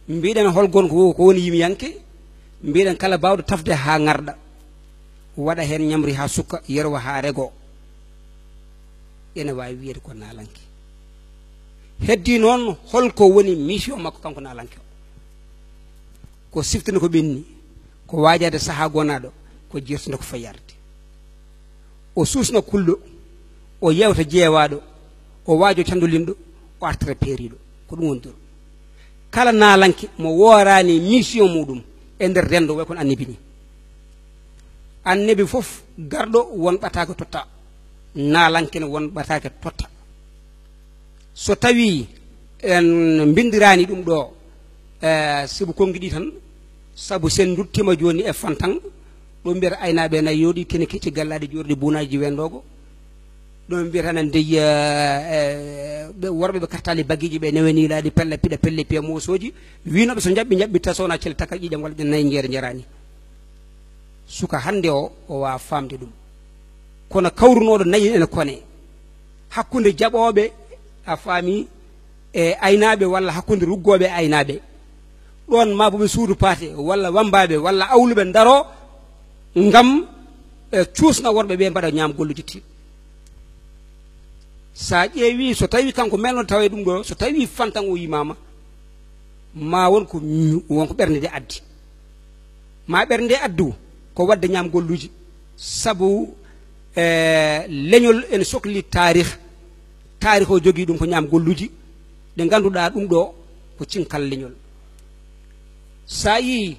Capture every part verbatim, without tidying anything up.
Mbiɗen hol gon ko ko woni yimiyanke? Mbiɗen kala baawɗo tafde haa ŋarɗa, waɗa heen ñamri haa sukka, yerwa haa rego, ene waawi wiyede ko naalanke. Heddi noon, hol ko woni mission makko kanko naalanke o? Ko siftude ko ɓenni, ko waajaade sahaa gonaaɗo, ko jeertude ko fayarde. O suusna kulɗo, o yeewta jeewaaɗo, o waajo candolinɗo, o artira peeriiɗo. Ko ɗum woni duru. Kala naalanke mo wooraani mission muɗum e nder renndo, way kono annabi ni. Annabi fof garɗo won ɓataake totta, naalanke ne won ɓataake totta. So tawii en mbinndiraani ɗum ɗo, eh, sibu konngi ɗi tan, sabu sen nduttima jooni e Fantaŋ, ɗo mbiyata aynaaɓe nayi yooɗi, kene kecci gallaaɗi joorɗi buunaaji wendoogo. Ɗo mbiyata nan dey, eh, eh, ɓe worɓe ɓe kartaali bagiiji ɓe newe niilaaɗi pelle piɗa pelle piya moosooji. Wiinooɓe so njaɓɓi njaɓɓi ta so wonaa cel taka ƴiiƴam walla ƴe nayi njeere njaraani. Suka hannde o, o waawa faamde ɗum. Kono kawrunooɗo nayi ene kone hakkunde jaɓooɓe, a faami, e aynaaɓe walla hakkunde ruggooɓe e aynaaɓe. Ɗoon maa bo ɓe suudu paate walla wammbaaɓe walla awluɓe ndaro ngam, e, cuusna worɓe ɓe mbaɗa ñaam golluji tiiɗ. So a ƴeewi, so tawi kanko melno tawa e ɗum ɗo, so tawi Fantaŋ o yimaama, ma won ko, won ko ɓernde nde addi. Ma ɓernde nde addu ko wadde ñaam golluji. Sabu, eh, leñol ene sokli taarih. Taarih o jogii ɗum ko ñaam golluji ɗe ngannduɗaa ɗum ɗo ko cinkal leñol. So a yii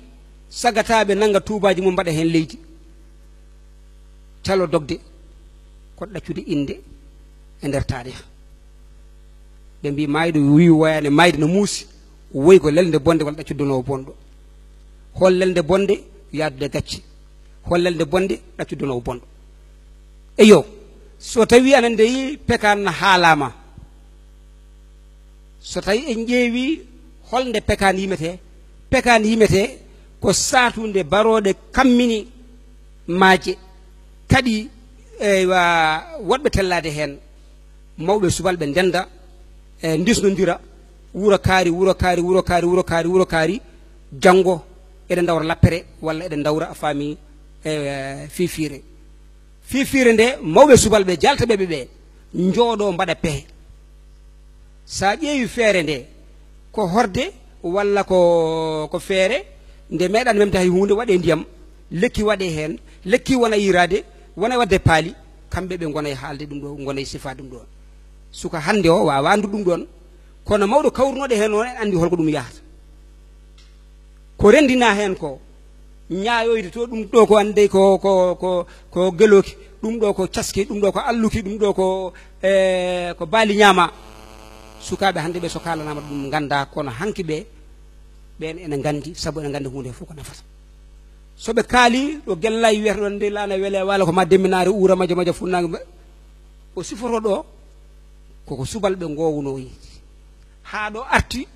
sagataaɓe nannga tuubaaji mum mbaɗa heen leydi, calo dogde ko ɗaccude innde e nder taarih. Ɓe mbii maayɗo wii woyaani maayde no muusi, woyi ko lelde bonde walla ɗaccude donoowo bonɗo. Hol lelde bonde? Yahdude gacce. Hol lelde bonde? Ɗaccude donoowo bonɗo. Eyo, so tawii aɗa anndi pekaan haalaama, so tawii en ƴeewii hol nde pekaan yimetee, pekaan yimetee ko saatude barooɗe kammini maaje, kaɗi, eywa, woɗɓe tellaade heen, mawɓe subalɓe ndennda, e ndisnondira, wuro kaari, wuro kaari, wuro kaari, wuro kaari, wuro kaari, janngo eɗen ndawra lappere walla eɗen ndawra, a faami, e, fiifiire. Fiifiire nde, mawɓe subalɓe jaaltaɓe ɓe ɓe njooɗoo mbaɗa pehe. So a ƴeewi feere nde, ko horde walla ko, ko feere nde meeɗaani memde hay huunde, waɗee ndiyam, lekki waɗee heen, lekki wona yiiraade, wona waɗde paali, kamɓe ɓe ngona e haalde ɗum ɗo, ngona e sifaade ɗum ɗo. Suka hannde o waawaa anndude ɗum ɗoon, kono mawɗo kawrunooɗo heen o, en anndi hol ko ɗum yahata. Ko renndinaa heen ko, ñaayoyde to, ɗum ɗo ko anndey ko, ko, ko, ko gelooki, ɗum ɗo ko caski, ɗum ɗo ko alluki, ɗum ɗo ko, e, ko baali ñaama. Sukaaɓe hannde ɓe so kaalanaama ɗum nganndaa, kono hanki ɓe, ɓeen ene nganndi, sabu ene nganndi huunde fof ko nafata. So ɓe kaali ɗo Gellay wiyata ɗon nde laana wele waalo ko ma demminaare uura maja maja funnaange mba-, o sifoto ɗo koko subalɓe ngowno yiide. Haa ɗo arti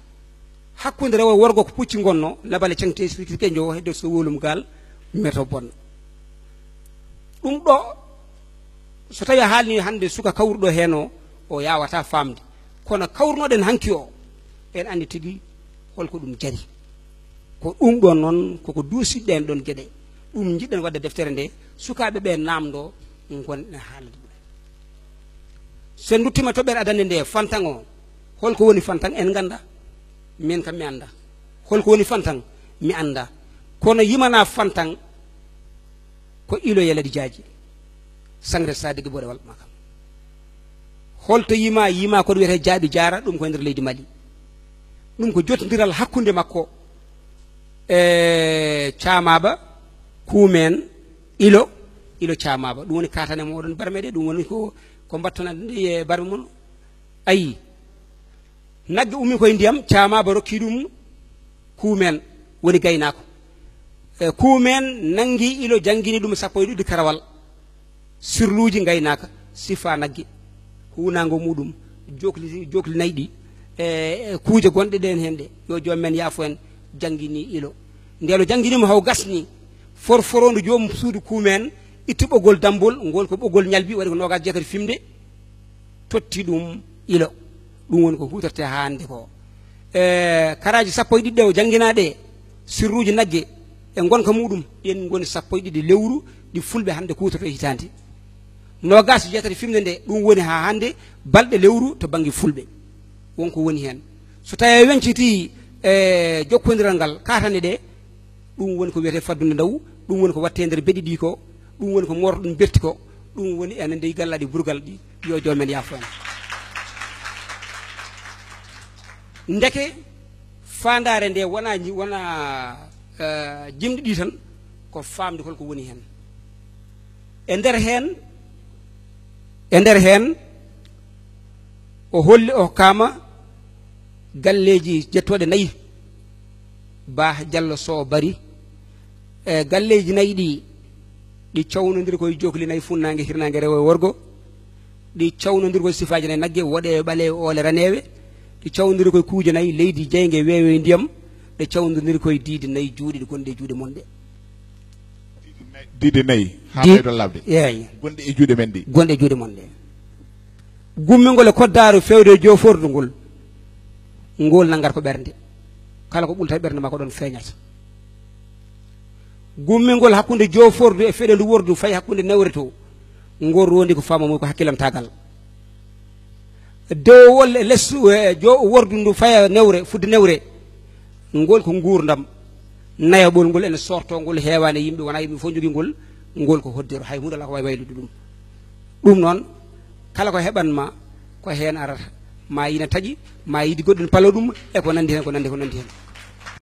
hakkunde rewo e worgo ko pucci ngonno, labale ceŋte sirkirke njowo hedde so wolum gal meto bonna. Ɗum ɗo, so tawi a haalni hannde suka kawruɗo heen o, o yawata faamde. Kono kawrunoɗen hanki o, en anndi tigi holko ɗum jari. Ko ɗum ɗon noon, koko duusiɗen ɗon geɗe. Ɗum njiɗɗen wadde deftere nde, sukaaɓe ɓe naamndo, ngonɗen haalde ɗum. So en nduttima toɓɓere adannde nde, Fantaŋ o, holko woni Fantaŋ? En ngannda. Min kam mi annda. Holko woni Fantaŋ? Mi annda. Kono yimana Fantaŋ, ko Ilo e Ladi Jaaji, sangre Sadiki Boɗewal Makam. Holto yima? Yima ko ɗo wiyetee Jaaɓi Jaara, ɗum ko e nder leydi Mali. Ɗum ko jottondiral hakkunde makko e Caamaaba, Kuumeen, Ilo, Ilo Caamaaba. Ɗum woni katane mo oɗon barme ɗe, ɗum woni ko, ko mbatton nde e barme mon. Ayi. Nagge ummi koye ndiyam, Caamaaba rokki ɗum Kuumeen, woni gaynaako. E, Kuumeen nanngi Ilo, janngini ɗum sappo e ɗiɗi karawal. Sirluuji ngaynaaka, sifa nagge, huunaango muɗum, jokli, jokli nayi ɗi, e, e kuuje gonɗe ɗen heen ɗe, yo joom men yaafo en, janngini Ilo. Nde Ilo janngini mo haw gasni, forforondu joom suudu Kuumeen, itti ɓoggol dammbol, ngol ko ɓoggol ñalbi, waɗi ko noogaas jeetati fimde, totti ɗum Ilo. Ɗum woni ko huutortee haa hannde ko. E karaaji sappo e ɗiɗi ɗe o jannginaa ɗe, sirruuji nagge e ngonka muuɗum, ɗeen ngoni sappo e ɗiɗi lewru ɗi Fulɓe hannde kuutorto e hitaande. Noogaas e jeetati fimde nde, ɗum woni haa hannde balɗe lewru to bannge Fulɓe. Won ko woni heen. So tawii a weñcitii e jokkondiral ngal, kaatane ɗe, ɗum woni ko wiyetee faddude ndaw, ɗum woni ko waɗtee nder beɗi ɗi ko, ɗum woni ko moortoɗen berti ko, ɗum woni enen dey gallaaɗi burgal ɗi, yo joom en yaafo en. Ndeke faandaare nde wonaa ñi-, wonaa, eh, jimɗi ɗi tan, ko faamde hol ko woni heen. E nder heen, e nder heen, o holli, o hokkaama galleeji jettooɗe nayi, Bah Jallo Sow Bari. E galleeji nayi ɗi, ɗi cawnondiri koye jookli nayi, funnaange, hirnaange, rewo e worgo. Ɗi cawnondiri koye sifaaji nayi, nagge, woɗeewe, ɓaleewe, oole, raneewe. Ɗi cawnondiri koye kuuje nayi, leydi, jeynge, weeyo e ndiyam. Ɗe cawnondiri koye diidi nayi juuɗe ɗi gonɗe e juuɗe mon ɗe. Diidi nayi, haa Di-, ɓeydo labde. Eeyi. Gonɗe e juuɗe men ɗi. Gonɗe e juuɗe mon ɗe. Gummingol e koddaaro feewde e joofordu ngol, ngol nanngata ko ɓernde. Kala ko ɓulta e ɓernde ma ko ɗoon feeñata. Gummingol hakkunde joofordu e feɗendu wordu fayi hakkunde newre to, ngol rondi ko faamu mum ko hakkilantaagal. Dewowol e les, e jo-, wordu ndu faya newre, fudde newre, ngol ko nguurndam. Nayaɓol ngol ene soortoo, ngol heewaani e yimɓe, wonaa yimɓe fof njogii ngol, ngol ko hoddiro, hay huunde alaa ko waawi waylude ɗum. Ɗum noon, kala ko heɓan ma, ko heen arata. Ma ina taƴi, ma yiɗi goɗɗum palo ɗum, e ko nanndi heen, ko nanndi, ko nanndi heen.